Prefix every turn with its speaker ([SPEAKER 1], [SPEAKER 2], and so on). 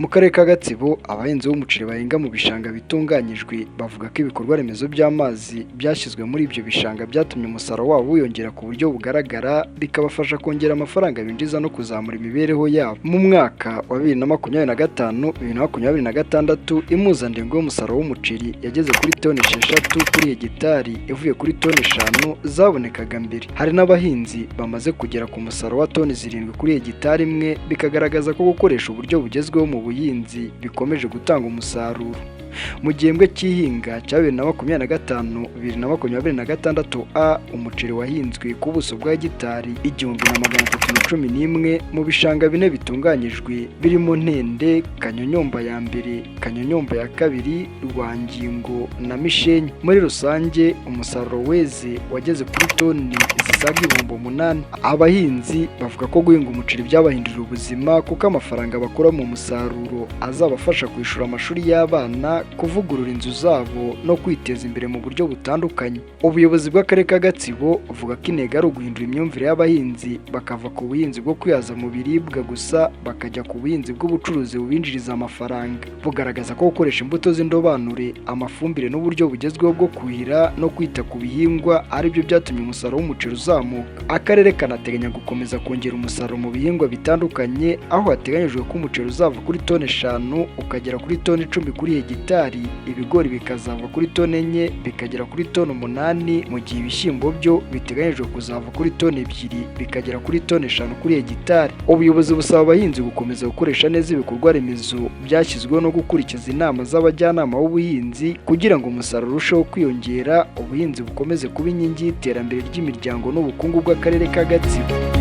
[SPEAKER 1] Mu karere ka Gatsibo, abahinzi b'umuceri bahinga mu bishanga bitunganyijwe bavuga ko ibikorwa remezo by'amazi byashyizwe muri ibyo bishanga byatumye umusaruro wabo wiyongera ku buryo bugaragara, bikabafasha kongera amafaranga binjiza no kuzamura imibereho yabo. Mu mwaka wa 2025, 2026, impuzandengo y'umusaruro w'umuceri yageze kuri toni 6 kuri hegitari, ivuye kuri toni 5 zabonekaga mbere. Hari n'abahinzi bamaze kugera ku musaruro wa toni 7 kuri hegitari imwe, bikagaragaza ko gukoresha uburyo bugezweho mu buhinzi bikomeje gutanga umusaruro. Mu gihembwe cy'ihinga cya 2025, 2026 A, umuceri wahinzwe ku buso bwa hegitari 1311 mu bishanga bine bitunganyijwe birimo Ntende, Kanyonyomba ya mbere, Kanyonyomba ya kabiri, Rwangingo na Mishenyi. Muri rusange, umusaruro weze wageze kuri toni zisaga 8000. Abahinzi bavuga ko guhinga umuceri byabahinduriye ubuzima, kuko amafaranga bakura mu musaruro azabafasha kwishyura amashuri y'abana, kuvugurura inzu zabo no kwiteza imbere mu buryo butandukanye. Ubuyobozi bw'akarere ka Gatsibo buvuga ko intego ari uguhindura imyumvire y'abahinzi, bakava ku buhinzi bwo kwihaza mu biribwa gusa bakajya ku buhinzi bw'ubucuruzi bubinjiriza amafaranga. Bugaragaza ko gukoresha imbuto z'indobanure, amafumbire n'uburyo bugezweho bwo kuhira no kwita ku bihingwa ari byo byatumye umusaruro w'umuceri uzamuka. Akarere kanateganya gukomeza kongera umusaruro mu bihingwa bitandukanye, aho hateganyijwe ko umuceri uzava kuri toni 5 ukagera kuri toni 10 kuri hegitari, ibigori bikazava kuri toni 4 bikagera kuri toni 8, mu gihe ibishyimbo byo biteganyijwe kuzava kuri toni 2 bikagera kuri toni 5 kuri hegitari. Ubuyobozi busaba abahinzi gukomeza gukoresha neza ibikorwa remezo byashyizweho no gukurikiza inama z'abajyanama b'ubuhinzi kugira ngo umusaruro urusheho kwiyongera, ubuhinzi bukomeze kuba inkingi y'iterambere ry'imiryango n'ubukungu bw'akarere ka Gatsibo.